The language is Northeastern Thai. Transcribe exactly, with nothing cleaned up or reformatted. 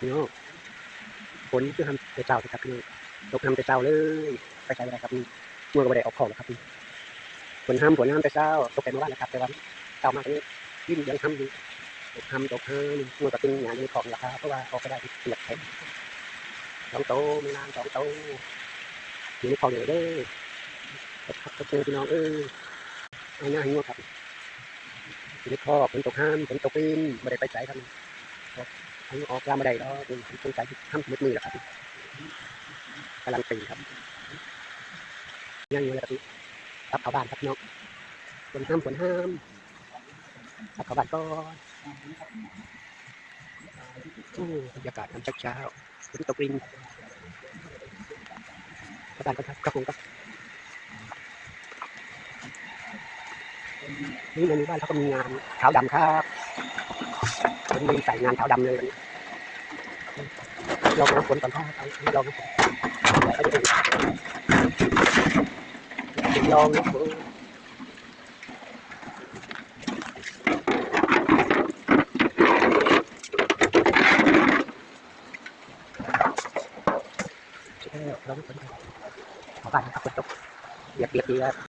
พี่น้อง ฝนคือห้ำแต่เช้าเลยครับพี่น้อง ตกห้ำแต่เช้าเลย ไปไสบ่ได้ครับพี่ งัวก็บ่ได้ออกคอกแล้วครับพี่ ฝนห้ำ ฝนห้ำแต่เช้า ตกแต่เมื่อวานแล้วครับ แต่ว่าเช้ามาก็ยังยินเสียงห้ำอยู่ ตกห้ำ ตกห้ำ งัวก็กินหญ้าอยู่ในคอกนี่แหละครับ เพราะว่าออกบ่ได้ เปียกแฉะ สองโต แม่นางสองโต อยู่ในคอกนี่เด้อ ตกคักตกแน่พี่น้องเอ้ย เอาหญ้าให้งัวครับ อยู่ในคอก ฝนตกห้ำ ฝนตกริน บ่ได้ไปไสครับ ออก ออกยามบ่ได้ดอก นี่สงสัยสิห้ำหมดมื้อแล้วครับ กำลังตื่นครับ ยังอยู่แล้วครับ กลับเข้าบ้านครับพี่น้อง ฝนห้ำ ฝนห้ำ กลับเข้าบ้านก่อน โอ้ บรรยากาศยามเช้าๆ ฝนตกริน เข้าบ้านก่อนครับ ครับผมครับ นี่ในหมู่บ้านเขาก็มีงานขาวดำครับ วันนี้ใส่งานขาวดำเลยวันนี้ ลองน้ำฝนก่อนครับ เอาลองน้ำฝน ลองน้ำฝน ลองน้ำฝนก่อน ขอบ้านนะครับ ฝนตก เปียกๆ เปียก